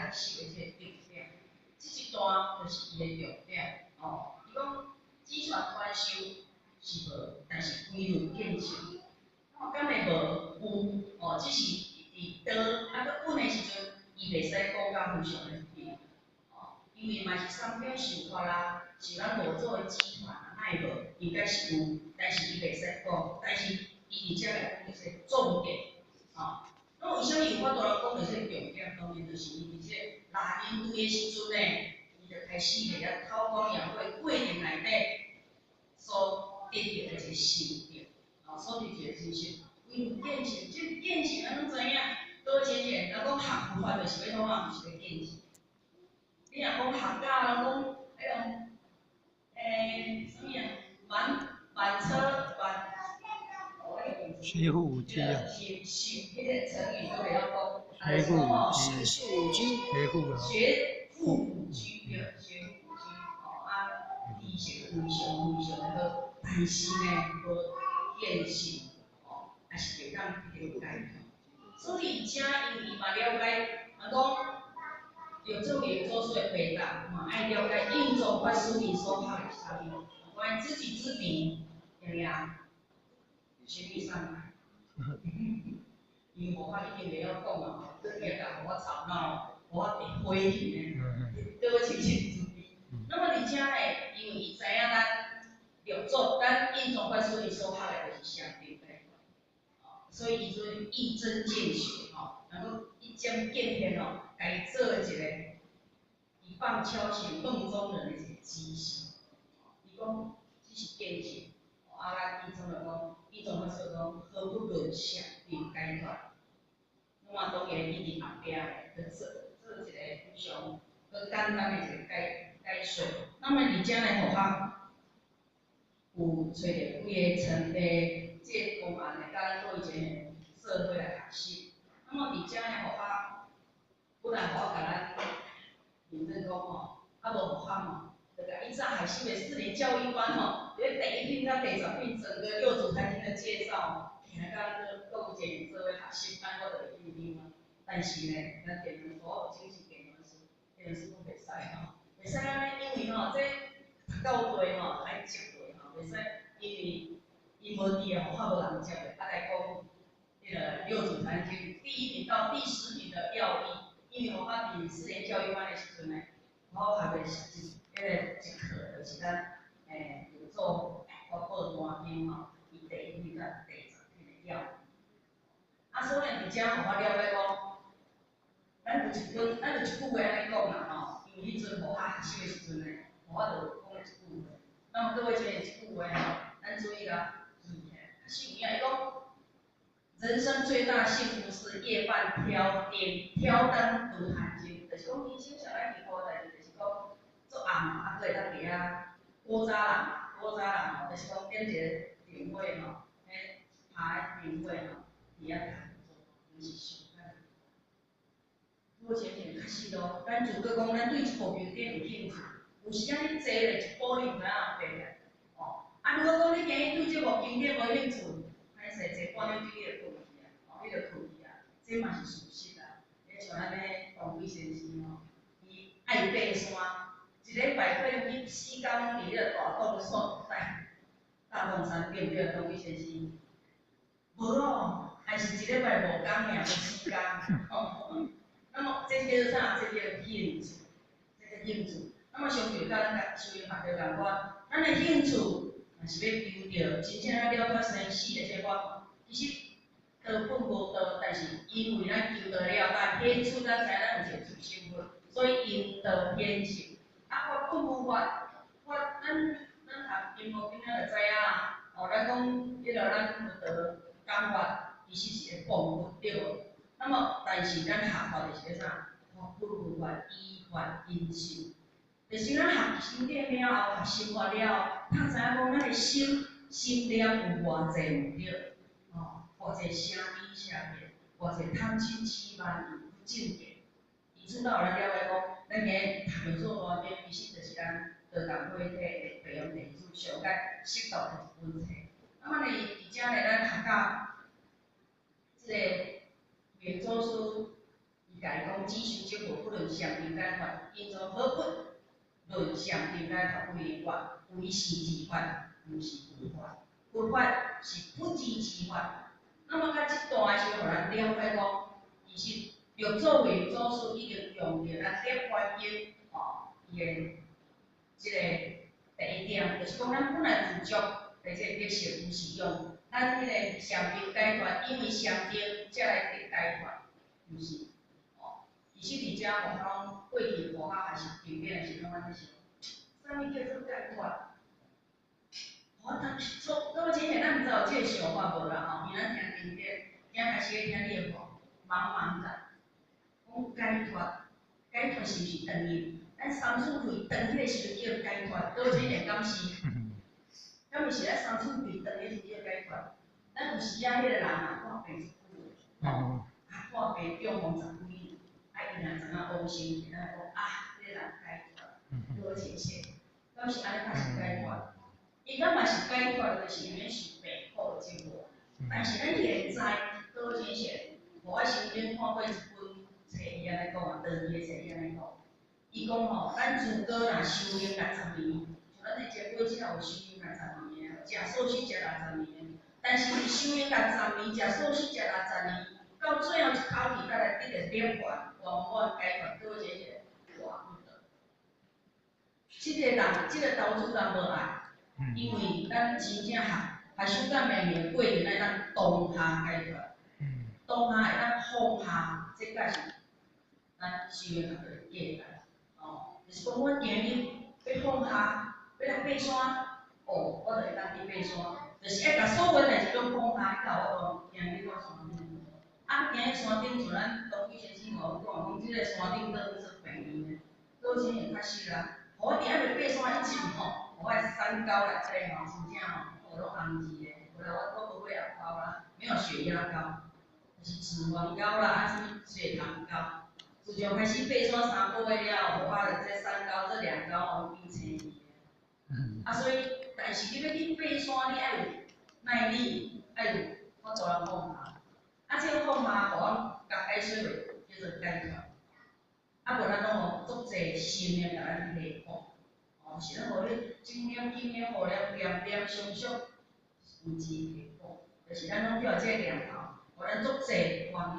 個學習的這個重點。這一段就是伊的重點，哦。伊講指傳傳授是無，但是歸論見性，敢會無？有，哦，只是佇道啊閣穩的時陣，伊袂使講甲非常的深，哦，因為嘛是三品受法啦，是咱五祖的指傳啊，哪會無？應該是有，但是伊袂使講，但是伊佇遮來講就是重點，哦。那為啥物有法度來講著這個重點？當然就是因為這個六年對的時陣呢，伊就開始佇遐韜光養晦過程內底所得著的一個心得，哦，所得著的知識，因為見性，這個見性咱攏知影，多淺淺，人講學佛就是欲創啊，就是欲見性。你若講學家，人講彼種，啥物啊，滿滿車滿。學富五車啊！是是，彼個成語都袂曉講。學富五車。學富五車。學富啊。學富五車對，學富五車哦啊，知識非常非常的好，但是呢，無見性哦，也是袂當得到解脫。所以遮因為伊嘛了解，人講六祖明祖師的回答，嘛愛了解印宗法師𪜶所學的是啥物，關於知己知彼，對毋對？心理上來，因為無法已經袂曉講啊，閣遐共予我吵鬧，予我會火氣呢，叫我清醒知彼。那麼佇遮呢，因為伊知影咱六祖，咱印宗法師𪜶所學的就是雙重解脫，所以伊做一針見血吼，能夠一針見血吼，共伊做一個一棒敲醒夢中人的一個知識。伊講這是見性，啊，咱印宗就講。印宗法師講，何不論相定解脫？那麼當然伊佇後壁咧，去做做一個非常閣簡單的一個解解說。那麼佇遮呢，互我有揣著幾个層的這個公案來佮咱做一個社會來學習。那麼佇遮呢，互我本來互我共咱認真講吼，啊無互我吼，就共以早學習的四年教育班吼。佇第一品到第十品，整個六祖壇經的介紹，聽甲閣閣有一個做伙學習班，我就會緊張啊。但是呢，咱電腦我有請示電腦師，電腦師講袂使吼，袂使按呢，因為吼這讀到底吼愛接落吼，袂使，因為伊無佇的吼，較無人接的，啊來講，彼個六祖壇經第一品到第十品的要義，因為我佇四年教育班的時陣呢，我學的是彼個一課，就是咱六祖法寶壇經吼，伊第一品佮第十品的要義。啊，所以佇遮予我了解講，咱有一本，咱有一句話按呢講啦吼，因為彼陣無學習的時陣呢，我就講了一句話。那麼各位這一句話吼，咱注意啦，記起來。是有影，伊講，人生最大幸福是夜半挑燈，挑燈讀壇經，就是講人生上愛幸福的代誌，就是講做暗啊，閣會當佇遐古早人，古早人吼，就是講點一個燈火吼，彼拍燈火吼，佇遐讀，那是上較。好前面確實咯，咱如果講咱對一部經典有興趣，有時間你坐咧一晡你毋知影後壁吼。啊，如果講你今日對這部經典無興趣，歹勢坐半點鐘你就睏去啊，吼，你就睏去啊，這嘛是事實啊。你像咱个王偉先生吼，伊愛爬山，一禮拜可能去四工攏佇彼個大洞山，大洞山對毋對？王偉先生，無咯，還是一禮拜五工爾，無四工。吼。那麼這叫做啥？這叫興趣，這叫興趣。那麼相對佮咱共修行學著共款，咱的興趣若是欲求著真正欲了脫生死的這個法，其實道本無道，但是因為咱求道了，佮顯出咱知咱有一個自性佛，所以因道顯性。啊，法本無法，法咱讀金剛經咱就知影啦。哦，咱講彼個咱佛陀講法，其實是會講佛對無？那麼，但是咱學法就是欲啥？法本無法，依法因心。就是咱學經典了後，學心法了後，通知影講咱的心心念有偌濟毋對，吼，偌濟聲聞邪見，偌濟貪嗔癡慢疑不正見。因此，咱有來了解講，咱今日讀六祖壇經，其實就是咱道共會體的培養弟子上較適當的一本冊。那麼呢，佇遮呢，咱學到這個明祖師，伊共伊講只修積福不論禪定解脫，應作何不論禪定解脫為法，唯是自法，毋是佛法。佛法是不知之法。那麼到這段的時候，予咱了解講，其實六祖慧能祖師已經用著咱涅槃經吼，伊的這個第一點，就是講咱本來具足的這個德性，毋是用咱彼個禪定解脫，因為禪定才來得解脫，毋是。吼，其實佇遮吼，講過去佛學還是經典的時陣，阮咧想，啥物叫做解脫？我當時做，到之前咱毋知有這個想法無啦吼，因為咱聽經典，今開始咧聽你的話，茫茫然，講解脫，解脫是毋是斷去？咱三寸氣斷彼個時陣叫解脫，到這個敢是？敢毋是咱三寸氣斷彼時叫解脫？咱有時啊，彼個人啊破病一久，啊破病中風十幾年，啊伊若知影往生，咱講啊，這個人解脫，多謝謝，敢是按呢才是解脫？伊敢嘛是解脫，就是因為受病苦的折磨。但是咱現在倒錢線，我曾經看過一本冊，伊按呢講啊，長期的冊伊按呢講。伊講吼，咱如果若修行六十年，像咱這前輩這有修行六十年的，食素食食六十年的，但是修行六十年，食素食食六十年，到最後一口氣，才來得著涅槃，圓滿解脫，倒錢線活不得。這個人，這個投資人無愛。因為咱真正學學修到明明過程，會當當下解脫，當下會當放下，這才是咱修行學的價值。哦，就是講阮今日欲放下，欲來爬山，哦，我就會當去爬山，就是愛共所有代誌攏放下，你到我講，今日到山頂。啊，行去山頂，像咱東基先生吼講，講這個山頂倒叫做病院的，倒錢會較實啦。我佇還未爬山以前吼，我的三高內底吼，真正吼，哦攏紅字的，無啦我無血壓高啦，沒有血壓高，就是脂肪高啦，啊啥物血糖高。自從開始爬山3個月了後，我這三高這兩高吼變青去。啊，所以，但是你欲去爬山，你愛有耐力，愛有法度來放下。啊，這個放下，予阮共解說叫做解脫。啊，無咱攏予足濟心念共咱下苦。哦，是咱予你正念、經念、予了念念想想，為之下苦。就是咱攏叫這個念頭，予咱足濟煩惱，共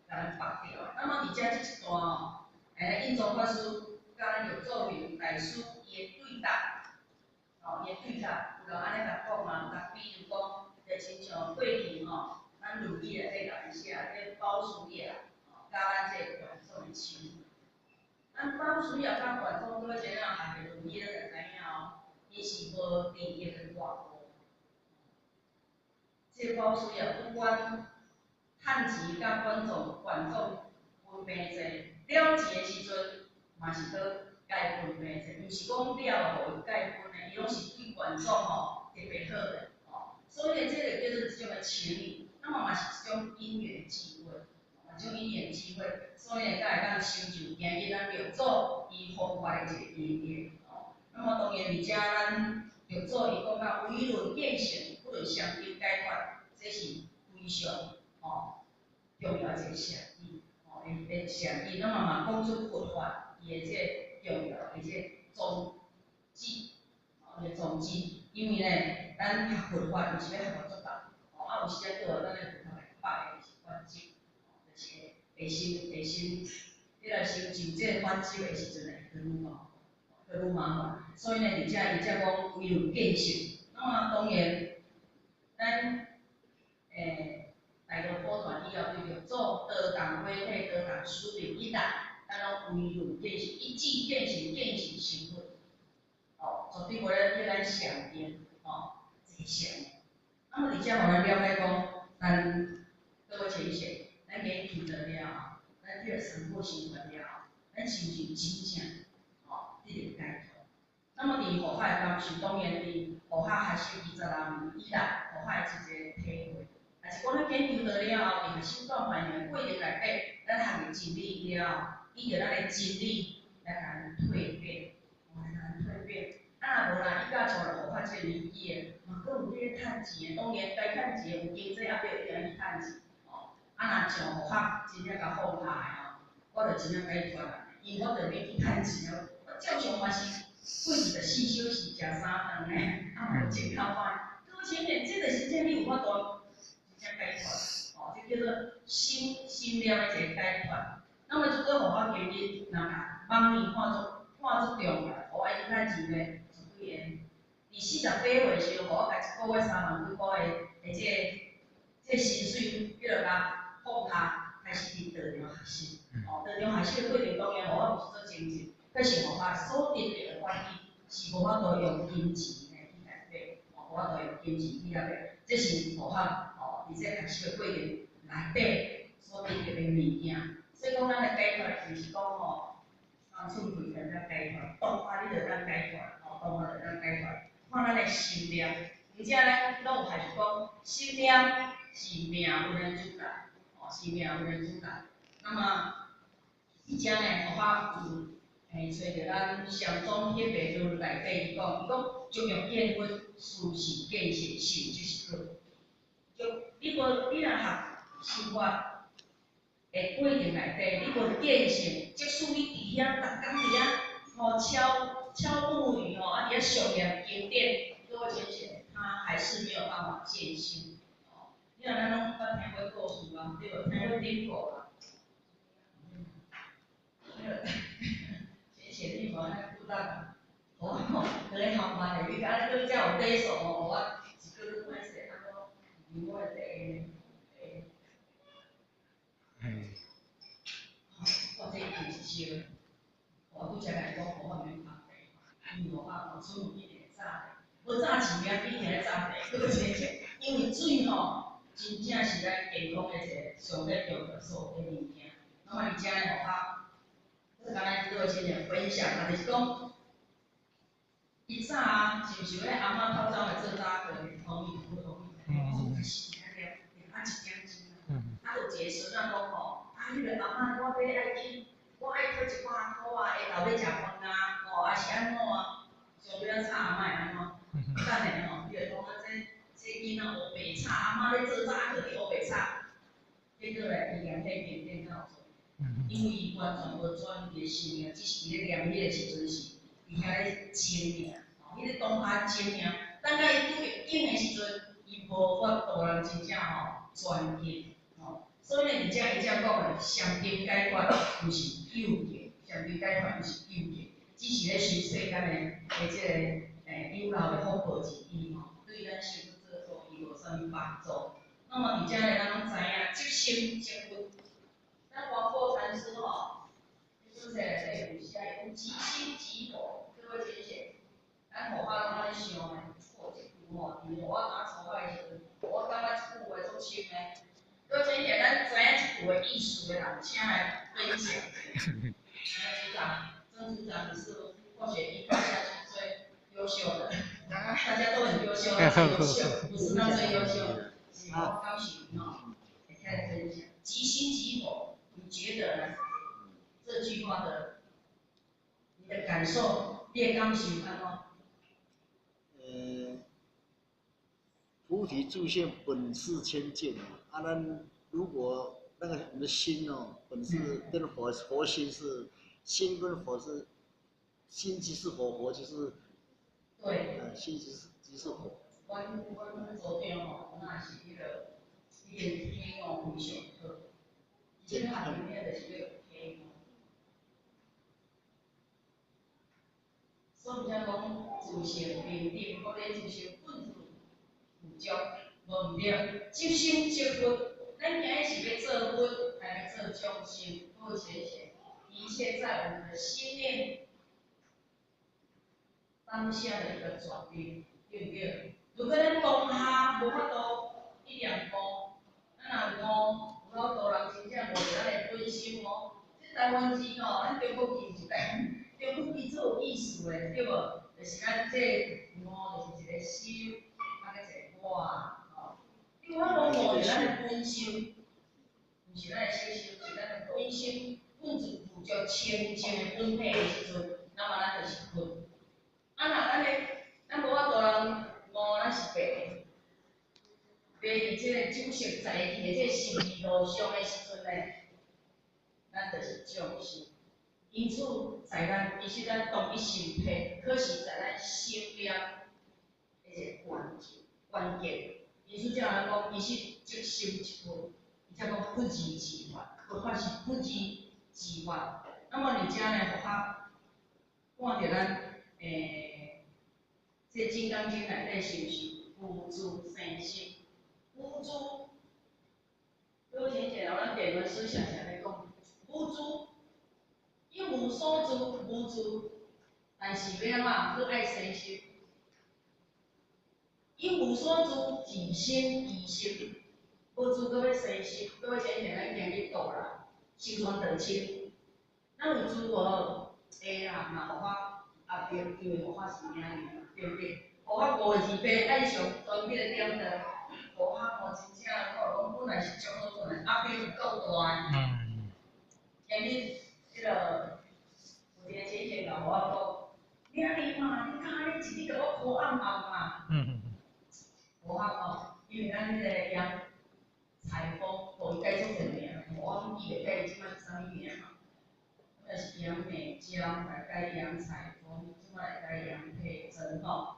咱縛掉。那麼佇遮這一段吼，印宗法師佮咱六祖慧能大師伊的對答，吼，伊的對答，有人按呢共講嘛，共比如講，就親像過去吼，咱論語內底共伊寫，這鮑叔牙，吼，佮咱這個玄奘的親。咱鮑叔牙佮玄奘對這樣學的論語，咱就知影哦，伊是無利益的外國。這個鮑叔牙不管趁錢佮觀眾觀眾分病濟，了錢的時陣，嘛是閣共伊分病濟，毋是講了予伊共伊分的，伊攏是對觀眾吼特別好的吼。所以呢，這個叫做一種的情誼，那麼嘛是一種因緣際會，一種因緣際會，所以呢，才會當成就今日咱六祖伊弘法的一個因緣吼。那麼當然佇遮咱六祖伊講到唯論見性，不論禪定解脫，這是非常吼重要一個善意，吼，的善意，那麼嘛講出佛法伊的這個重要的這個宗旨，吼，伊的宗旨，因為呢，咱學佛法毋是欲學到足大，吼，啊有時仔閣予咱的佛法來縛的是法執，就是會心會心，你來成就這個法執的時陣會閣愈麻煩，閣愈麻煩。所以呢，佇遮伊才講唯論見性。那麼當然，咱大陸普傳以後對六祖道同火體、道同使命以來，咱攏唯論見性，一智見性，見性成佛。哦，絕對無咧叫咱禪定，吼，坐禪。那麼佇遮予咱了解講，咱各位淺顯，咱今聽著了後，咱這個生活習慣了後，咱是毋是真正吼得著解脫？那麼佇佛法的感受，當然佇佛學學習26年以來，佛法的一個體會。但是講咱研究到了後，佇學修道環境過程內底，咱學習真理了後，依著咱的真理來共咱蛻變，來共咱蛻變。啊，若無啦，伊甲像佛法這個年紀的，嘛閣有咧趁錢的，當然該趁錢有經濟壓力，一定去趁錢，吼。啊，若像佛學真正共放下的吼，真正解脫啦，因為我就欲去趁錢啊，我照常嘛是過24小時食三頓呢，啊無真較歹。各位淺顯，這就是真正你有法度真正解脫，哦，這叫做心心念的一個解脫。那麼如果佛法今日若共網易看作重要，我愛去趁錢咧，十幾個。佇48歲時，予我共一個月3萬幾箍的這個薪水，叫做共放下，開始佇道場學習。哦，道場學習的過程當然，我毋是做精進，可是佛法所得到的歡喜，是無法度用金錢來去代替，哦，無法度用金錢去代替，這是佛法哦，佇這學習的過程內底所得到的物件。所以講，咱的解脫，毋是講吼，三寸氣就當解脫，當下你就當解脫，哦，當下就當解脫。看咱的心念，而且咱攏有學習講，心念是命運的主宰，哦，是命運的主宰。那麼，佇遮呢，佛法有揣著咱禪宗彼邊論內底伊講，伊講終欲見佛，事事見性，性即是果。就你無你若學修法的過程內底，你無見性，即使你佇遐逐工佇遐吼敲敲木魚吼，啊佇遐誦念經典，各位淺顯，他還是沒有辦法見性。哦，你若咱攏捌聽過故事啊，對無？聽過典故啊？那個淺顯你無按呢骨力啊？我吼，佇咧航班的，你敢若閣遮有禮數吼，我一個月歹勢，啊我因為我的第我這一定是燒，我拄才共伊講，我免捧茶，因為我我出門一定會早的，無早錢也一定會早的，閣淺顯，因為水吼，真正是咱健康的一個上底重要所的物件。那麼佇遮呢，我這剛才各位先生分享啊，就是講，伊早啊，是毋是有彼阿嬤透早來做早課？阿彌陀佛，阿彌陀佛，開始伫遐念，念啊一點鐘啊，啊就一個孫仔講吼，啊，彼個阿嬤，我欲愛去，我愛討100箍啊，下晝欲食飯啊，吼，啊是按怎啊？上尾仔吵阿嬤會按怎？等下吼，你就講啊，這囡仔烏白吵，阿嬤咧做早課，你烏白吵，結果咧，伊念彼經典敢有做？因為伊完全無專伊的心念，只是佇咧念彼個時陣是佇遐咧靜爾，吼，彼個當下靜爾，等甲伊拄著境的時陣，伊無法度人真正吼專一，吼，所以呢，佇遮伊才講的禪定解脫，毋是究竟，禪定解脫毋是究竟，只是咧修世間的這個有漏的福報而已吼，對咱修佛做伊無啥物幫助。那麼佇遮呢，咱攏知影，即心即佛。咱黃檗禪師吼，彼本冊內底有寫，伊講即心即佛，各位淺顯，咱佛法攏按呢想的，哦，這句吼，佇我剛初學的時陣，我感覺這句話足深的。各位淺顯，咱知影這句話意思的人，請來分享。來，組長，曾組長，你是化學一科下去最優秀的，大家都很優秀，最優秀，不是他最優秀的，是我高興吼，會開來分享，即心即佛。你覺得呢？這句話的，你的感受，你的感受按怎？菩提自性本是清淨啊，咱如果那個我們的心哦，本是跟佛佛心是心跟佛是心即是佛，佛就是。對。心即是佛。阮組長吼，那是彼個已經體悟非常好。這個學裡就是叫體悟。所以才講自性平等，或者自性本自具足，無毋對。即心即佛，咱今日是欲做佛，還是欲做眾生？好淺顯，一切在我們的心念當下的一個轉變，對毋對？如果咱當下無法度一念悟，咱若有悟，有好多人真正無咱的本心哦。這台灣字吼，咱中國字是台，中國字足有意思的，對無？就是咱這悟就是一個心，啊閣一個我，吼。你有法度悟著咱的本心，毋是咱的色心，是咱的本心，本自具足清淨的本體的時陣，那麼咱就是佛。啊，若咱的，咱無法度人悟，咱是白的。白佇這個酒色財氣的這個心理路上的時陣呢，咱就是眾生。因此，在咱其實咱同一身體，可是在咱心念的一個關鍵關鍵。因此，才人講，其實即心一佛，伊才講不二之法，佛法是不二之法。那麼佇遮呢，佛法看著咱這《金剛經》內底是毋是無住生心？無住，好前前咱電文師常常咧講，無住，一無所住，無住，但是欲按怎？閣愛生心。一無所住，自心其心，無住閣欲生心，閣欲前前咱今日度人，修傳道親，咱有住無？會啦，嘛予我後壁，因為予我是名字嘛，對毋對？予我5月28愛上專彼個點的，予我吼真正，我講本來是足好困的，壓力有夠大。今日彼個有一個淺顯共我講，你阿姨嘛，你敢按呢一日共我苦暗暗啊？無法吼，因為咱彼個楊彩峰，予伊改做一個名，我記袂記伊這擺是啥物名嘛？那是楊美嬌，來改楊彩峰，這擺來改楊佩珍吼。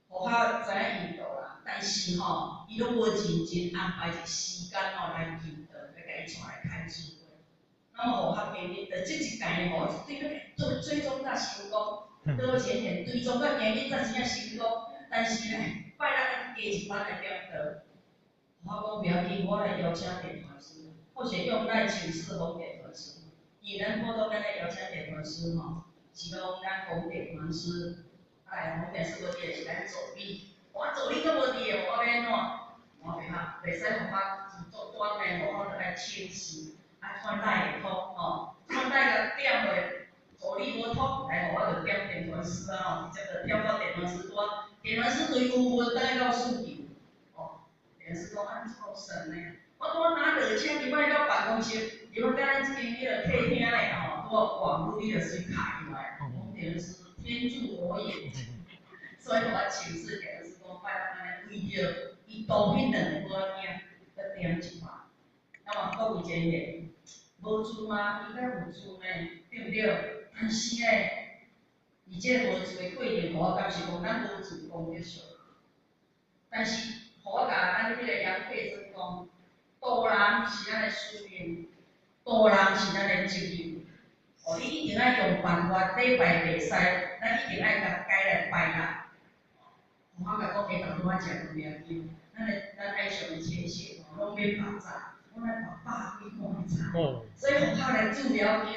予較知影印度啦，但是吼，伊攏無認真安排一個時間吼來印度，來共伊帶來開智慧。那麼予較今日，就這一屆吼，一對欲追蹤甲成功，倒前前追蹤到今日才真正成功。但是呢，拜六愛加一班來點道。我講袂要緊，我來邀請點傳師，或者用來請示紅點傳師。因為咱普通咱來邀請點傳師吼，是講咱紅點傳師，哎，紅點師無佇的是咱助理，我助理閣無佇的，我欲按怎？我袂曉，袂使予我自作端的，我著愛請示，啊，看哪會通吼，看哪個點落，助理無通，來予我就點點傳師啊吼，直接就跳到點傳師拄啊，點傳師對有問等到四球，哦，點傳師講啊，你這夠神呢？我拄仔若落車入來到辦公室，入來到咱這間彼個客廳咧吼，拄仔網路你就隨卡入來，講點傳師天助我也，所以予我請示點傳師講拜託按呢為著伊度彼兩個某仔囝，閣點一擺。那麼各位前賢，無住嗎？應該有住呢，對毋對？但是呢，佇這個無住的過程，予我感受講，咱無住功德小。但是，予我共咱彼個楊佩珍講，度人是咱的使命，度人是咱的責任。哦，你一定愛用辦法，禮拜袂使，咱一定愛共改來拜六。我共講下晝拄仔食飯袂要緊，咱的咱愛上的淺顯吼，攏免白菜，攏愛白100幾款的菜。所以學校來煮了緊，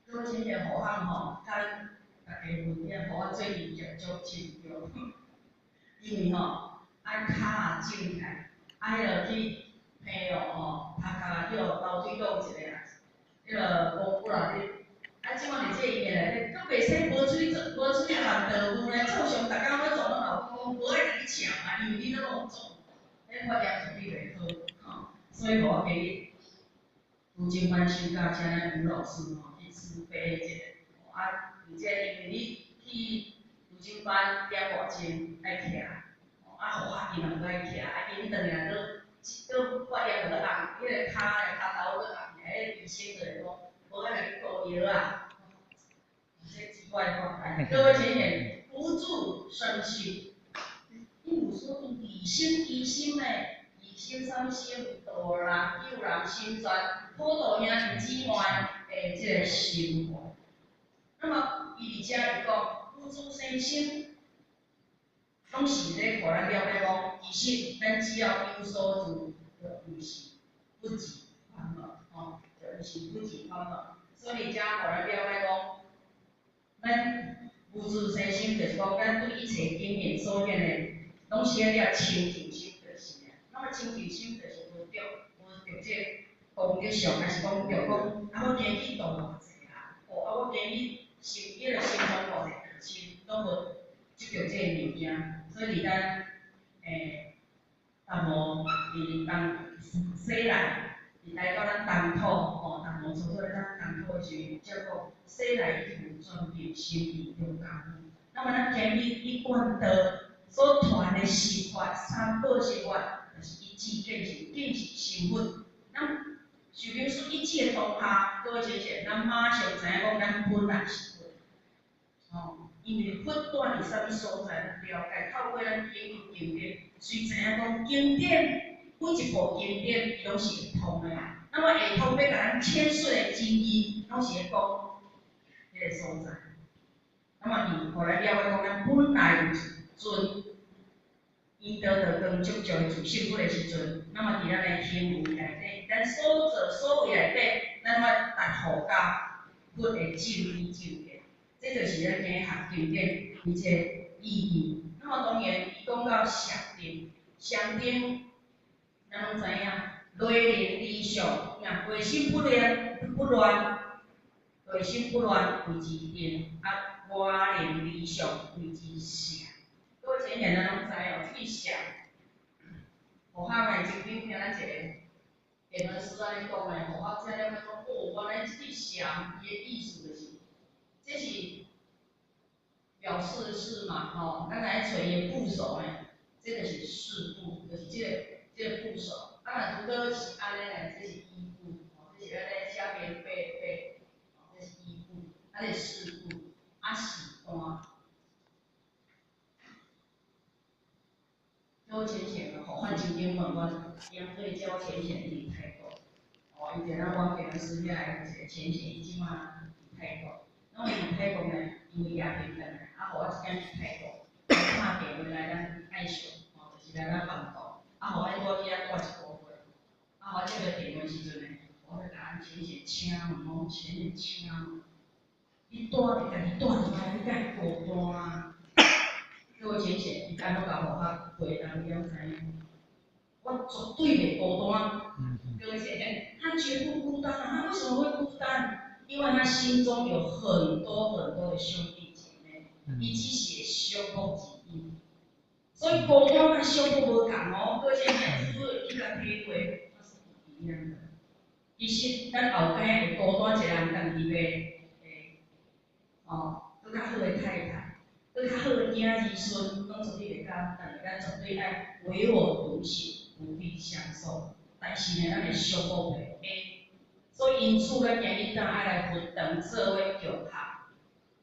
拄好淺顯學校吼，佮大家分享，予我最近業足親着，因為吼愛跤仔種起來，啊，彼個去平路吼，頭殼啊叫流水弄一個啊，彼個功夫啦，啊，這擺佇這個醫院內底，閣袂使無喙無喙含道具呢，照常逐工欲做，攏老公講無愛共你搶啊，因為你攏無做，彼發炎處理袂好，吼，所以予我今日吳金班請假，請咱吳老師吼去慈悲一下，啊，而且因為你去吳金班點外鐘愛徛，啊，予我伊嘛閣愛徛，啊，𪜶轉來閣閣發炎閣紅，彼個跤咧跤頭閣紅，彼個醫生就會講，無愛共你敷藥啊。這奇怪話，各位淺顯，無住生心，伊無所住，自心其心呢？自心啥物心？度人救人心善，普度兄弟姊妹的這個心懷。那麼，伊佇遮伊講無住生心，攏是咧，予咱了解講，其實咱只要有所住，就毋是不二法門，吼，就毋是不二法門。所以遮予咱了解講，咱無住生心，就是講咱對一切境緣所現的，攏是愛了清淨心就是啊。那麼清淨心就是無著無著這個功德上，還是講著講，啊我今日度偌濟啊，哦啊我今日修彼個修傳偌濟道親，攏無執著這個物件。所以佇咱淡無佇東西來，佇來到咱東土吼，淡無出出來咱東土的時陣，才講西來已經轉變心意中間。那麼咱今日一貫道所傳的心法，三寶心法，就是一智見性，見性成佛。咱受经说一切当下，各位浅显，咱马上知影讲咱本来是佛。哦，因为佛住伫啥物所在，咱了解，透过咱研究经典，所以知影讲经典每一部经典伊拢是会通的。那么会通欲共咱浅说的真义，拢是咧讲彼个所在。那么伊予咱了解讲，咱本来有一尊伊得到光足足的自性佛的时阵，那么伫咱的行为内底，咱所作所为内底，咱会达予到佛的正理正见，这就是咱今日学经典伊这个意义。那么当然，伊讲到禅定，禅定，咱拢知影，内灵离相，内心不乱不乱，内心不乱谓之定，啊，外灵离相谓之禅。各位浅显咱拢知哦，这个禅，佛学呢，曾经听咱一个电话师按呢讲的，佛学者了解讲，哦，原来这个禅，伊的意思就是，这是表示式嘛，吼，咱来揣伊的部首呢，这就是事部，就是这个部首。啊，若如果是按呢呢，这是一部，吼，这是咱咧写编八八，吼，这是一部，啊，这是事部，啊，时段。教浅显的，吼，反正经问我，杨对教浅显伫泰国，哦，伊前仔我见师遐个一个浅显，伊这马伫泰国，那么伫泰国呢，因为也平转来，啊，予我一点去泰国，拍电话来咱爱上，吼，就是来咱办公，啊，予我我去遐住一个月，啊，予我接到电话时阵呢，我就共咱浅显请问讲，浅显请问，你住伫家己住伫遐，你敢会孤单啊？各位浅显，伊按怎共我回答？你敢知影？我绝对袂孤单。各位浅显，他绝不孤单啊！他为什么会孤单？因为他心中有很多很多的兄弟姐妹，伊只是会相互之因。所以孤单佮相互无仝哦。各位浅显，你共体会，那是不一样的。其实咱后盖会孤单一个人，家己袂会哦，阁较好的太太。阁较好的囝儿孙，拢绝对袂甘，但是咱绝对爱唯我独行，不必相送。但是呢，咱会相互陪伴。所以因此，咱今日当爱来佛堂做伙共学，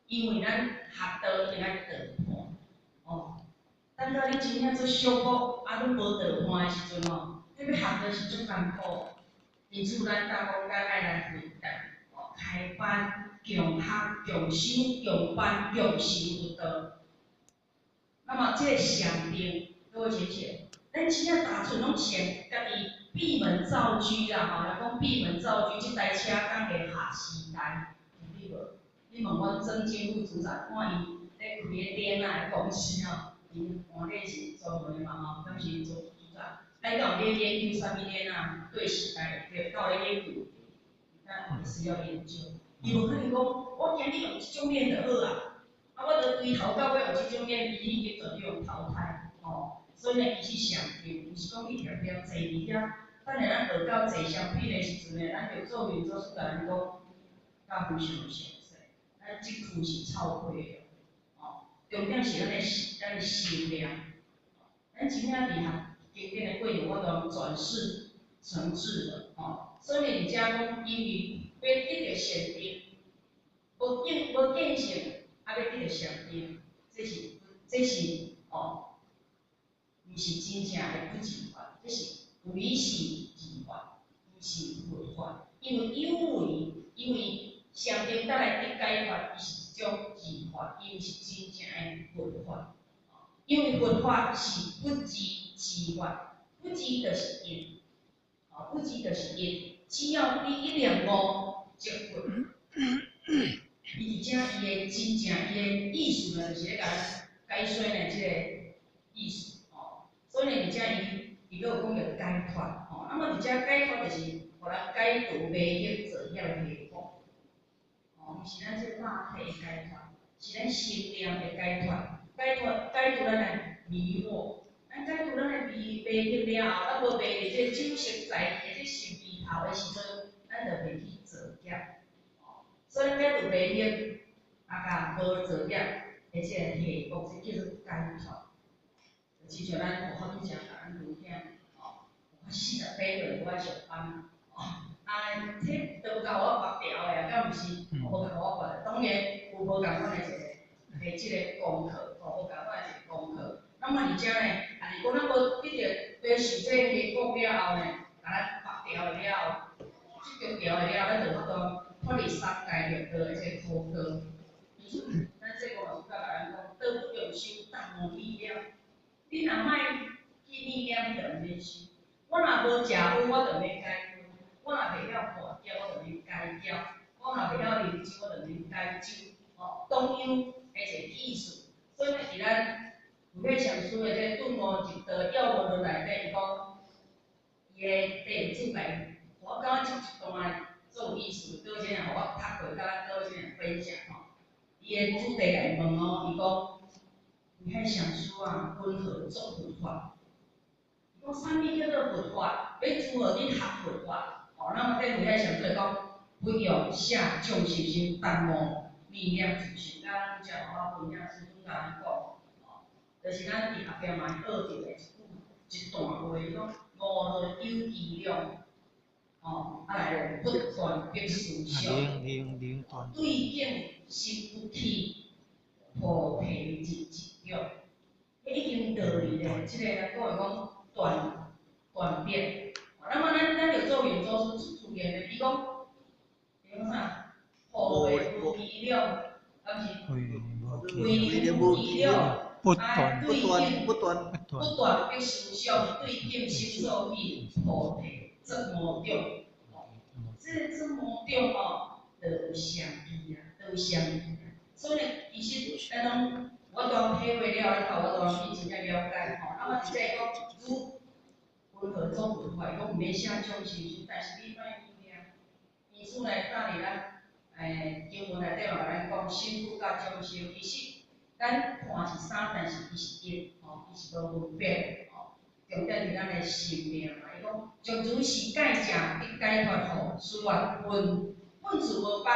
因为咱学道一定爱道伴。哦，等到你真正做小福，啊，拢无道伴的时阵哦，彼欲学道是足艰苦。因此，咱当讲咱爱来佛堂，哦，开班。共学、共修、共办、共成佛道。那么这个禅定，各位浅显，咱真正大厝拢像家己闭门造车啦，吼，来讲闭门造车，这台车敢会合时代，对无？你问阮曾经副组长，看伊咧开个电仔的公司吼，𪜶换咧是专门的嘛吼，敢是做组长？啊，伊敢有咧研究啥物链仔？对时代对，敢有咧研究？咱也是要研究。伊无可能讲，我今日用这种链就好啊，啊，我著对头到尾用这种链，伊已经绝对用淘汰，吼。所以呢，伊是上定，毋是讲一定定坐伫遐。等下咱学到坐相比的时阵呢，咱就做面做事共咱讲，较非常详细。咱这区是臭屁的，吼。重点是咱的心念。咱真正伫学经典的过程，我都转世成智的，吼。所以伫遮讲，因为欲得到禅定，无见无见性，啊，欲得到禅定，这是哦，毋是真正的不净法，这是唯识之法，毋是佛法。因为有为，因为禅定带来的解脱，伊是一种自法，伊毋是真正的佛法。因为佛法是不知之法，不知就是因，哦，不知就是因，只要你一念悟即佛。伊伫遮伊的真正伊的意思呢，就是咧共咱解说呢，这个意思吼。所以呢，伫遮伊阁有讲著解脱吼。那么伫遮解脱就是予咱解除迷惑造业的系统，吼，毋是咱这个肉体的解脱，是咱心念的解脱，解脱解除咱的迷惑。咱解除咱的迷迷惑了后，咱无迷伫这个酒色财气的这心里头的时阵，咱就袂去造业。所以解除迷惑，啊，共无造业的这个系统，这叫做解脱。就亲像咱佛法拄才共咱分享，吼，我48岁我爱上班，吼，啊，啊，這都有共我縛牢的啊，敢毋是？無共我縛，當然有無仝款的一個的這个功課，吼，無仝款的一個功課。那麼而且呢，啊，如果咱無得著白受這個結果了後呢，共咱縛牢了後，這個牢了後，咱就有法度脫離三界六道的這個苦果。咱這個嘛是共咱講，道不用修，耽誤力量。你若莫去念念，你就毋免修。我若無食薰，我就免解薰；我若袂曉跋筊，我就免解筊；我若袂曉啉酒，我就免解酒。吼，同樣的一個意思。所以呢，佇咱慧海禪師的這個頓悟入道要門論內底，伊講，伊的弟子來，我感覺這一段足有意思，倒先予我讀過，佮咱各位先來分享吼。伊的主題來問哦，伊講，慧海禪師啊，雲何作佛法？伊講啥物叫做佛法？欲如何去學佛法？哦，那麼這慧海禪師講，不用下眾生心，耽誤力量自性。咱拄才我分享師尊共咱講，哦，就是咱佇後壁嘛學著的一句一段話，伊講五輪有伎倆，哦，啊來不斷逼思想，對境心不起，菩提入一種。彼已經道理咧，這個咱講的講斷斷變。那麼咱著做明祖師出自然的，伊講，伊講啥？破壞無伎倆，敢是？為人無伎倆，不斷對境不斷不斷逼思想，對境心所起，菩提作魔眾。這個作魔眾吼，就有相異啊，就有相異啊。所以呢，其實咱攏我當體會了，咱有法度去真正了解吼。啊，我直接講，如雲何作佛法，伊講毋免寫眾生心，但是你莫記念。因此呢，早佇咱經文內底嘛，共咱講，心不佮眾生，其實咱看是三，但是伊是一，吼，伊是無分別，吼。重點佇咱的心念嘛。伊講，將如是解者得解脫吼，思願本本自無縛，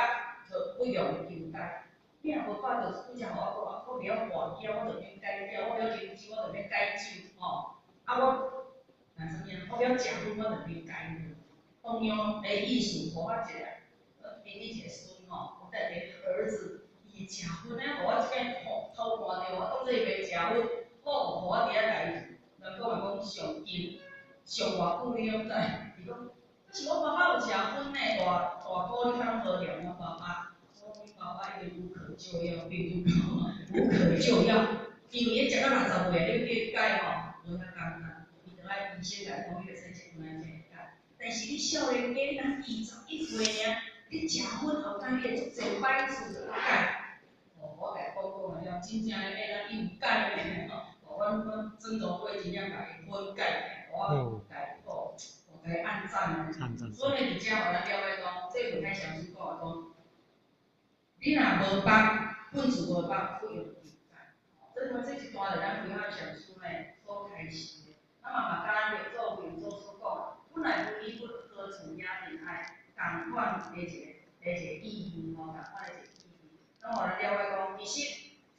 就不用求解。你若無法度，拄才予我講，我袂曉跋筊，我就免解筊；我袂曉啉酒，我就免解酒，吼。啊，我若啥物啊？我袂曉食薰，我就免解薰。同樣的意思，予我一個，恁一個孫吼，我帶一個兒子，伊會食薰啊，予我這擺吼偷看著，我當做伊袂食薰，好，予我佇遐共伊，人講嘛講上近上偌久你攏知？伊講，這是我爸爸有食薰呢，大大哥你較攏無念我爸爸。我爸爸已經無可救藥，比如講無可救藥，因為伊食到60歲，你叫伊戒吼，無遐簡單，伊著愛醫生共講，你袂使食薰才會戒。但是你少年家，你若21歲爾，你食薰後擺你會足濟擺次戒。哦，我共伊講講了，真正的咱伊有戒呢，吼，阮曾祖輩真正共伊薰戒起來，我共伊吼，我共伊按讚。所以佇遮予咱了解講，這慧海禪師講的講，你若無縛，本自無縛，不用求解。這個這一段就咱慧海禪師呢所開示的。那麼嘛，佮咱六祖慧祖師講，本來無一物，何處惹塵埃？仝款的一個意義吼，仝款的一個意義。那予咱了解講，其實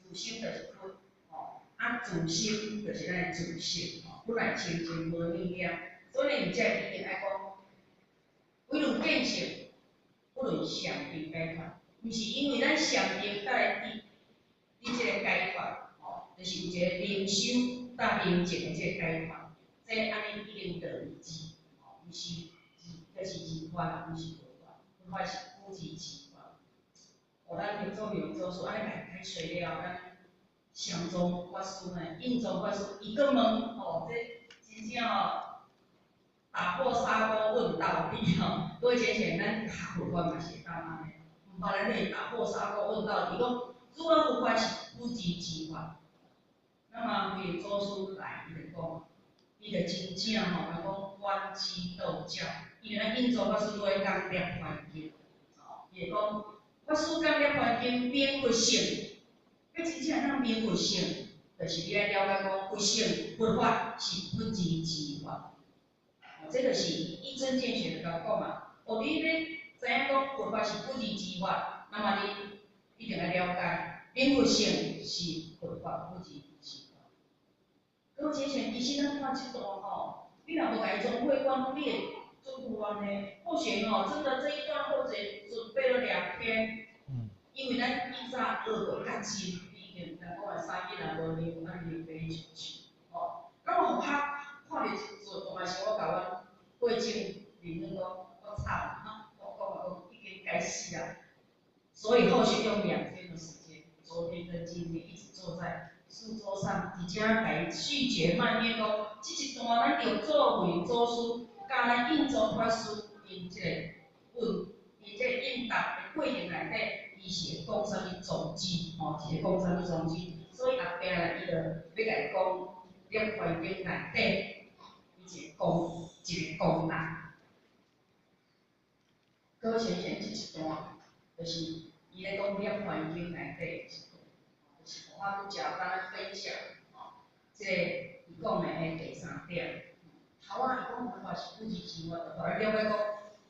自心就是佛，吼，啊自心就是咱的自性，吼，本來清淨無念念。所以你遮一定愛講，唯論見性，不論禪定解脫。毋是因為咱禪定才來佇佇這個解脫，吼，就是有一個靈修佮寧靜的這個解脫，這按呢已經道理之，吼，毋是就是自發，毋是佛法，佛法是不二之法。哦，咱六祖明祖師按呢共解說了，咱禪宗法師呢，印宗法師，伊閣問，吼，這真正吼，打破砂鍋問到底吼，各位淺顯咱學佛法嘛是會當按呢。毋捌咱會打破砂鍋問到底，講如果佛法是不二之法，那麼慧祖師來，伊就講，伊就真正吼，人講觀知道教，因為咱印宗法師都愛講涅槃經，吼，伊會講法師講涅槃經明佛性，欲真正會當明佛性，就是你愛了解講佛性佛法是不二之法，哦，這就是一針見血的共講嘛，哦，你欲知影講佛法是不二之法，那麼你一定愛了解明佛性是佛法不二之法。各位淺顯，其實咱看這段吼，你若無共伊綜會觀，你會足亂的。后贤哦，真的這一段後學準備了2天，因為咱以早學過較深，已經人講的三日也無溜，啊溜爬上樹，吼。咁我學看著這陣，嘛是我共阮會長認真講，我慘啊！我講啊講已經該死啊！所以後續用2天的時間，昨天跟今天一直坐在書桌上，佇遮共伊細嚼慢嚥講，這一段咱六祖慧祖師教咱印祖法師𪜶這個問，𪜶這個應答的過程內底，伊是會講啥物宗旨，吼，是咧講啥物宗旨？所以後壁來伊就欲共伊講《涅槃經》內底，伊一個公一個公案。閣淺顯這一段，就是伊咧講《涅槃經》內底一段，就是無法拄才咱分享，吼，這個伊講的彼第三點。頭仔伊講佛法是不二之法，就予咱了解講，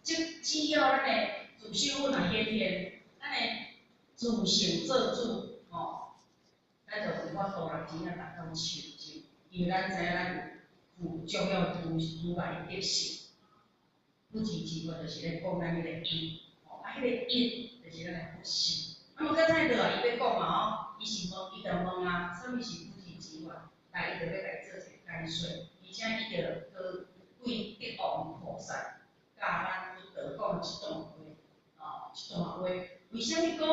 即只要咱的自性佛若顯現，咱的自性做主，吼，咱就有法度來真正達到清淨，因為咱知影咱有具重要如如來的德性。不二之法就是咧講咱彼個因，吼，啊，彼個因就是咱的佛性。啊，麼閣再落來，伊欲講嘛吼，伊是問，伊就問啊，啥物是不二之法？來，伊就欲共伊做一個解說，而且伊就閣對德王菩薩教咱佛陀講這段話，吼，這段話，為啥物講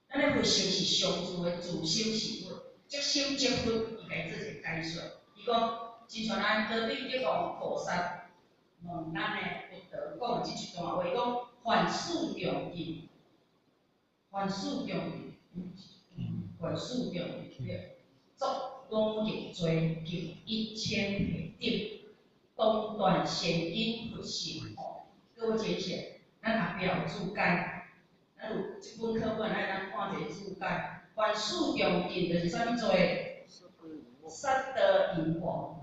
咱的佛性是常住的，自心是佛，即心即佛，伊共伊做一個解說。伊講，親像咱閣對德王菩薩問咱的佛陀講的這一段話，講凡事重盡，凡事重盡，凡事重盡，對，作五逆罪，及一千彼等，當斷善因佛性。吼，各位淺顯，咱後壁有注解，咱有這本課本，咱會當看一下注解。凡事重盡就是啥物罪？殺盜淫妄，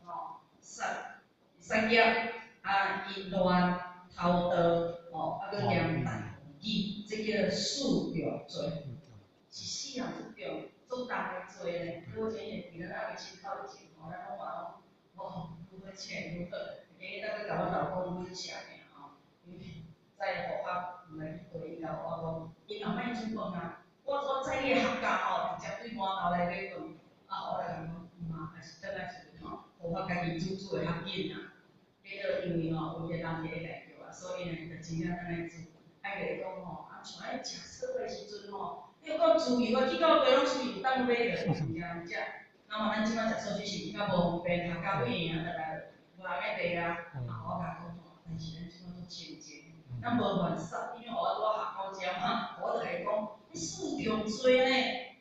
吼，殺殺業。啊，淫亂、偷盜，吼，啊，閣念大妄語，這叫做四重罪，是四項足重、足重的罪呢。各位淺顯，佇咱還未親口以前，吼，咱攏嘛攏，哦，如何淺如何，今日才閣共阮老公分享的吼，因為在學校毋來去對伊老我講，𪜶若莫煮飯啊，我載你的學校吼，直接對饅頭來買飯，啊，我來共講，毋嘛，還是轉來時陣吼，學校家己煮煮會較緊啊。結果因為吼有一個人佇咧內叫啊，所以呢就真正轉來煮。啊，伊就講吼，啊像愛食素的時陣吼，你有夠自由啊，去到街攏隨便當買著，真正食。那麼咱這擺食素食是較無方便，學校尾啊，就來無人愛地啊。啊，我共講吼，但是咱這擺足清淨，咱無犯殺，因為予我拄仔學到遮嘛，我就共伊講，你四重罪呢，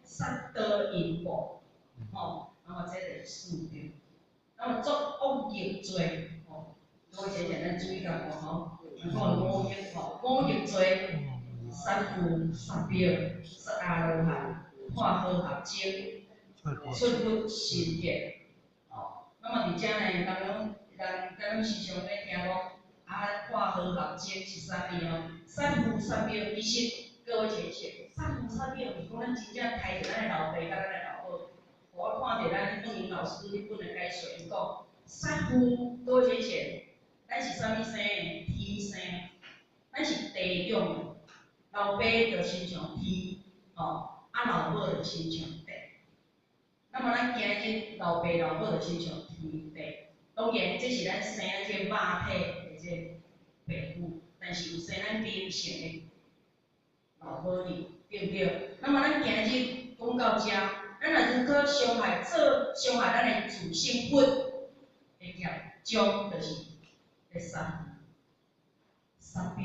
殺盜淫妄，吼，那麼這就是四重，那麼作惡業罪。各位淺顯，咱注意共看吼，講五逆吼，五逆罪，殺父、殺伯、殺阿羅漢、破和合僧、出佛身血，吼。那麼佇遮呢，人攏人咱攏時常咧聽講，啊，破和合僧是啥物哦？殺父殺伯，其實各位淺顯，殺父殺伯是講咱真正刣著咱的老爸佮咱的老母。我看著咱孟穎老師彼本的解說，伊講殺父，各位淺顯。咱是啥物生？天生，咱是地養的。老爸就親像天，吼，啊老母就親像地。那麼咱今日老爸老母就親像天地。當然，這是咱生咱這個肉體的這個爸母，但是有生咱靈性的老母哩，對毋對？那麼咱今日講到遮，咱若如果傷害做傷害咱的自性佛的業障，就是。咧殺殺伯，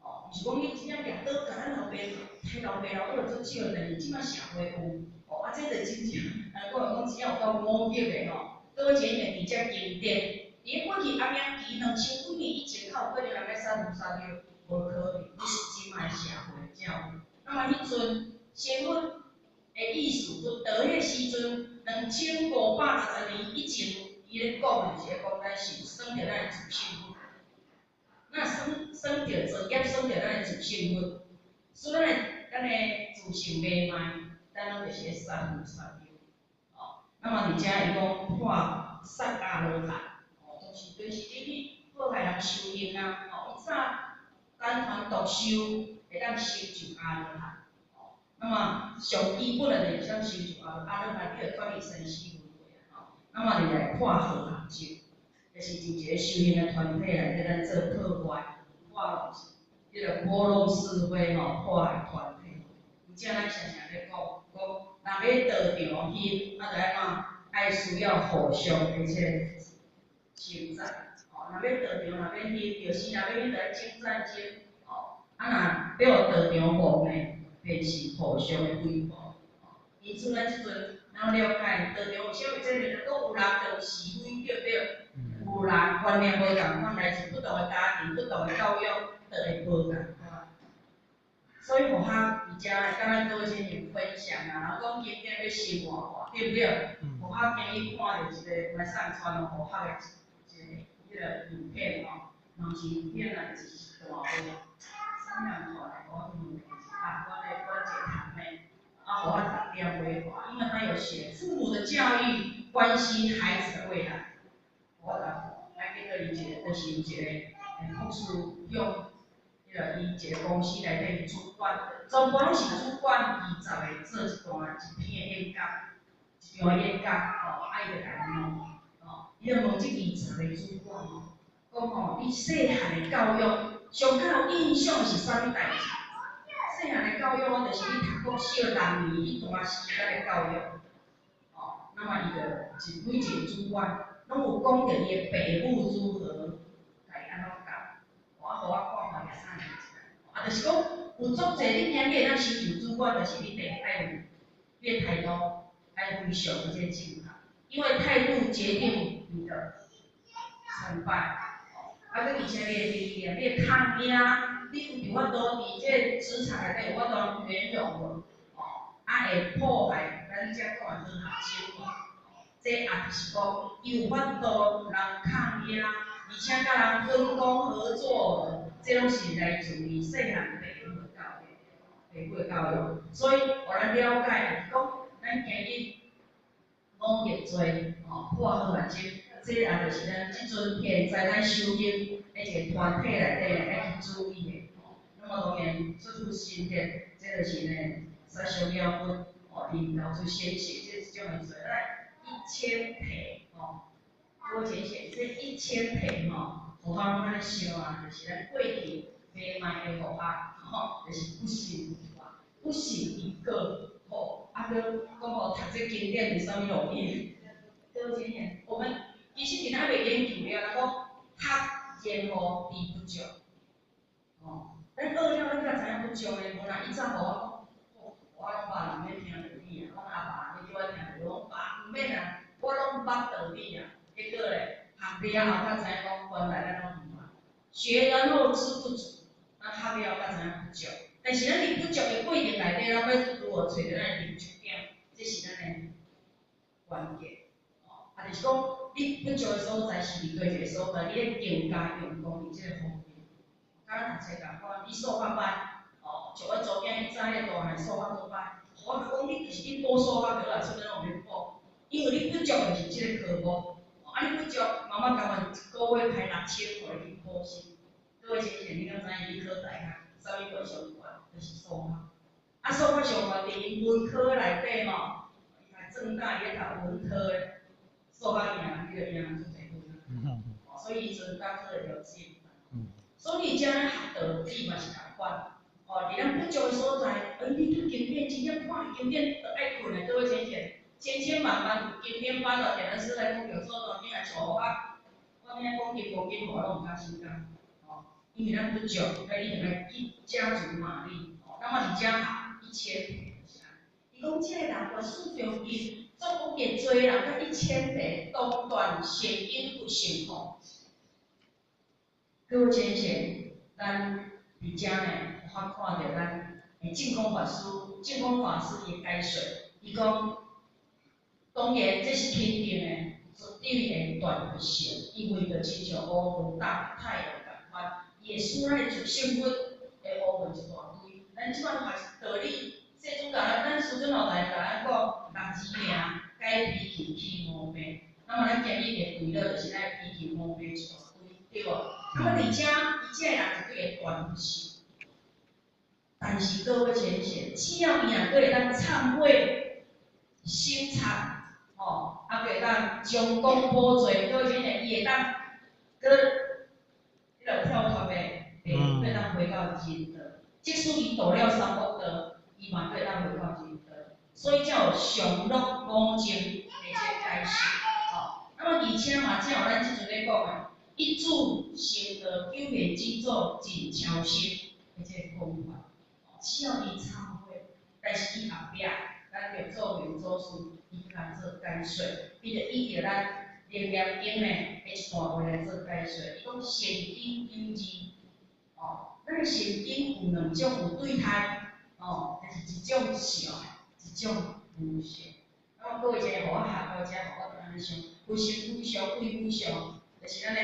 哦，毋是講你真正舉刀共咱老爸，刣老爸老母就足少，但是這擺社會有，哦，啊，這就真正，啊，我講真正有夠五逆的吼。各位淺顯佇遮經典，佇過去阿明期2000幾年以前，較有可能人咧殺父殺母，無可能，你是這擺社會才有。那麼彼陣仙佛的意思，佛陀彼個時陣，2560年以前。伊咧講的就是咧講，咱是有耍著咱的自性佛，那耍耍著造業，耍著咱的自性佛，所以咱的自性袂歹，咱攏就是咧殺父殺母，哦。那麼佇遮伊講破殺阿羅漢，哦，就是就是你去破破壞人修行啊！吼，伊早單團獨修會當成就阿羅漢，吼，那麼上基本的就是成就阿羅漢，你就脫離生死輪迴啊！吼，那麼就來破和合咒，就是佇一個修行的團體內底，咱做破壞、破弄，彼個撥弄是非吼，破壞團體。有遮咱常常咧講，講人欲道場興，啊，就愛怎？愛需要互相的這個稱讚，吼，若欲道場若欲興，就是若欲興，就愛稱讚稱，吼，啊若欲予道場旺呢，便是互相的誹謗，吼。因此咱這陣咱了解道場為啥物這個？講有人就有是非，對毋對？有人觀念無仝款，來自不同的家庭、不同的教育，就會無仝款。所以互較佇遮來佮咱各位先生分享啊，然後講經典欲生活化，對毋對？互較今日看著一個來上傳哦，互較的一個彼個影片吼，嘛毋是影片啊，就是一段話。啥物人傳的？我問一下啊，阮的阮一個堂妹，啊，予我重點規劃，因為他有寫父母的教育關係孩子的未來。我共啊，結果伊一個就是有一個博士向彼個伊一個公司內底主管，全部攏是主管20個做一段一篇的演講，一場演講，吼，啊，伊就共問，吼，伊就問這20個主管吼，講吼，你細漢的教育上較有印象是啥物代誌？細漢的教育，我就是你讀國小六年彼段時間的教育，吼，那麼伊就一每一個主管攏有講著伊的爸母如何共伊按怎教，啊，予我看看也啥物啊，就是講有足濟你今日會當成就主管，就是你得愛有你的態度愛非常的這個正確，因為態度決定你的成敗。啊，閣而且你的理念，你的抗壓，你有法度佇這個職場內底有法度圓融無？哦，啊會破壞咱遮講的和合咒無？這也就是講，伊有法度人抗壓，而且佮人分工合作，這攏是來自於細漢父母的教育，父母的教育。所以，予咱了解，就是講，咱今日五逆罪，吼，破和合咒，這也就是咱這陣現在咱修行的一個團體內底愛去注意的。吼，那麼當然出出心血，這就是呢，殺傷了佛，哦，淋流出鮮血，這種的罪，咱1000倍，吼，多淺顯，這1000倍吼，佛法攏按呢想啊，就是咱過去迷茫的佛法，吼，就是不信佛法，不信因果，吼，啊，閣講吼讀這經典有啥物路用？多淺顯，我們其實佇咱未研究了，若講學然後知不足，吼，咱學了咱才知影不足呢。無啦，伊早予我講，我攏捌，毋免聽著你啊，阮阿爸咧叫我聽著，我講爸毋免啊，我攏捌道理啊。結果咧，學了後才知影講，原來咱攏毋捌。學然後知不足，咱學了才知影不足。但是咱佇不足的過程內底，咱欲如何揣著咱的立足點，這是咱的關鍵。哦，啊，就是講，你不足的所在是佇佗一個所在，你愛更加用功佇這個方面。佮咱讀冊仝款，你數學歹，哦，像阮查某囝伊早彼大漢數學閣歹，我講你就是去補數學就好啊，出面攏毋免補，因為你不足就是這個科目，啊你不足，媽媽甘願一個月開6000予你去補習。各位先生，你敢知影你考大學啥物科上懸？就是數學。啊，數學上懸佇𪜶文科內底吼，伊還政大伊咧讀文科的，數學贏，你就贏足濟分。所以伊陣當考會著這。所以遮學道理嘛是仝款，哦，佇咱不足的所在，欸，你對經典真正看經典就愛睏的，各位淺顯，千千萬萬有經典班哦，定咱師來講著做大囝來像我，我囝講金剛經，我攏毋敢心甘，哦，因為咱不足，咱一定愛去加足馬力，哦，咱嘛佇遮學1000倍就是按呢。伊講這个人凡事中間作惡業罪人佮1000倍，當斷善因佛性吼。各位淺顯，咱佇遮呢，有法看著咱的淨空法師，淨空法師伊解說，伊講，當然這是肯定的，絕對會斷佛性，因為就親像烏雲搭太陽仝款，伊會使咱的自性佛會烏雲一大堆。咱這擺學道理，世尊共咱，咱師尊後來共咱講，六字名改脾氣去毛病。那麼咱今日的煩惱就是咱脾氣毛病一大堆，對無？但是各位浅显，只要伊若閣會當懺悔、省察，吼，啊，閣會當將功補罪，各位淺顯，伊會當閣彼落跳脫的，會閣會當回到人道。即使伊墮了三惡道，伊嘛閣會當回到人道。所以才有常樂我淨的這個解釋，吼。那麼而且嘛，才有咱這陣咧講的，一主成道，九現真祖盡超生的這個講法。只要伊懺悔，但是伊後壁，咱六祖慧能祖師伊共做解說，伊就依著咱《楞嚴經》呢，彼一段話來做解說。伊講善根有二，哦，咱的善根有兩種，有對待，哦，就是一種相，一種無相。那麼各位一個予我學到遮，予我就按呢想，非心非相，非無相，就是咱的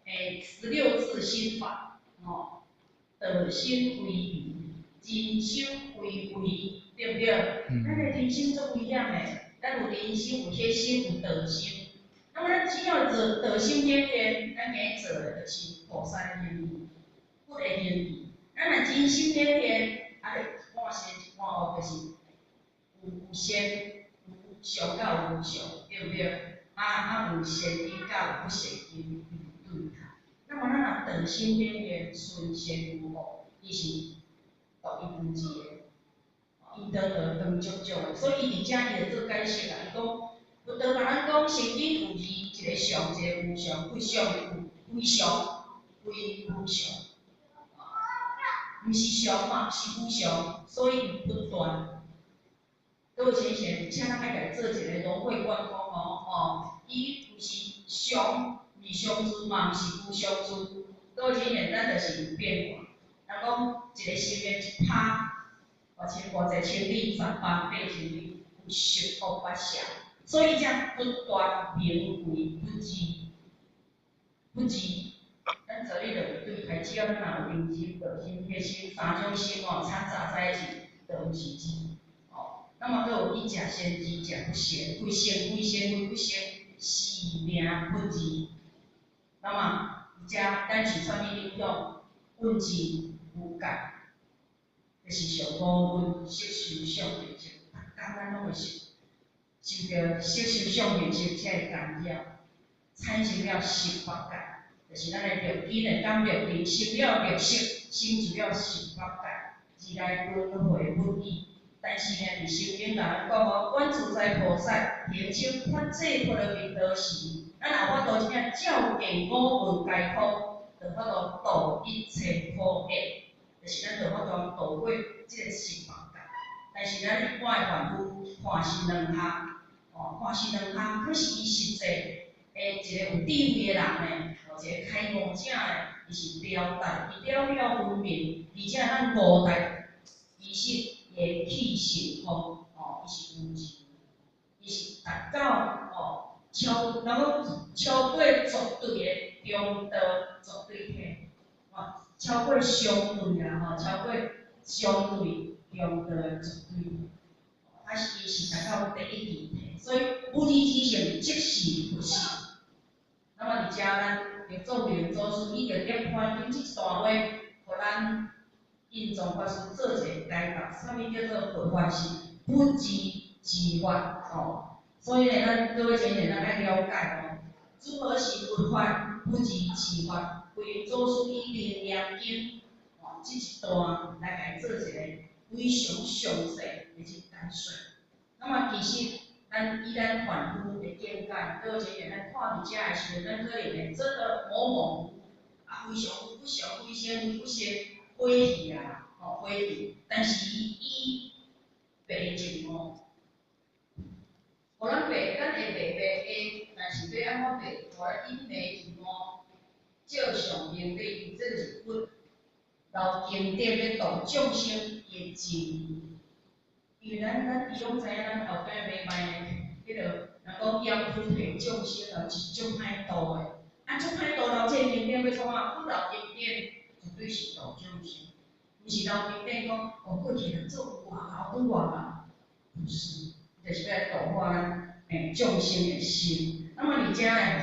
16字心法，哦，道心為愚，人心為危，對毋對？咱的人生足危險的，咱有人心，有血心，有道心。那麼咱只要做道心顯現，咱今日做的就是菩薩的行為，佛的行為。咱若人心顯現，啊，就一半善一半惡，就是有善有常佮有無常，對毋對？啊，有善根佮有不善根對抗。那麼咱若道心顯現，順善無惡，伊是獨一無二的，伊道道斷足足的，所以伊佇遮伊就做解釋啊。伊講，佛陀共咱講，善根有二，一個常，一個無常，非常有非常，非無常，毋是常嘛，是無常，所以不斷。各位淺顯，請咱愛共伊做一個融會貫通哦，哦，伊毋是常，毋是常住嘛，毋是無常住。各位淺顯，咱就是有變化。人講一個生命一拍，偌千偌濟千里，10萬八千里，有十惡八相，所以才不斷名為不二，不二。咱做你就對開，只要咱若有用心、道心、血心三種心哦，摻雜在一起，就毋是二。哦，那麼閣有一食善，二食不善，非善非善非不善，是名不二。那麼，而遮咱受啥物影響？聞字有覺，就是上五蘊色受想行識，逐工咱攏會受受著色受想行識這个干擾，產生了十八界，就是咱的六根的感六根，生了六識，成就了十八界，而來輪迴不已。但是呢，佇心經共咱講哦，觀自在菩薩行深發智波羅蜜多時，咱若有法度真正照見五蘊皆空，就法度度一切苦厄，就是咱就法度度過這個十八界。但是咱一般的凡夫看是兩項，哦，看是兩項，可是伊實際的一個有智慧的人呢，哦，一個開悟者呢，伊是了達，伊了了分明，而且咱五大其實緣起性空，哦，伊是無常，伊是達到哦，超，人講超過絕對的中道絕對體，哦，超過相對啦，吼，超過相對中道的絕對體，啊是伊是達到第一義體，所以無二之性即是佛性。那麼佇遮咱六祖慧能祖師伊就涅槃經這一段話，予咱印宗法師做一個解答，啥物叫做佛法是不二之法，吼。所以呢，咱各位淺顯，咱愛了解哦，如何是佛法不二之法？慧能祖師以《楞嚴經》哦這一段來共伊做一個非常詳細的去解說。那麼其實咱以咱凡夫的見解，各位淺顯，咱看佇遮的時陣，咱可能會做得模模糊糊，啊，非常非不常，非善非不善，火氣啊，吼火氣。但是伊白淨哦，予咱白，咱會白白會，但是欲按怎白？予咱隱昧迷照相明理，這就是佛留經典欲度眾生的情。因為咱伊攏知影，咱後壁袂歹呢，彼個人講閻浮提眾生哦，是足歹度的。啊，足歹度留這個經典欲創啥？佛留經典絕對是度眾生，毋是留經典講哦，過去人做偌姣拄偌姣，不是，就是欲來度化咱眾生的心。那麼佇遮來。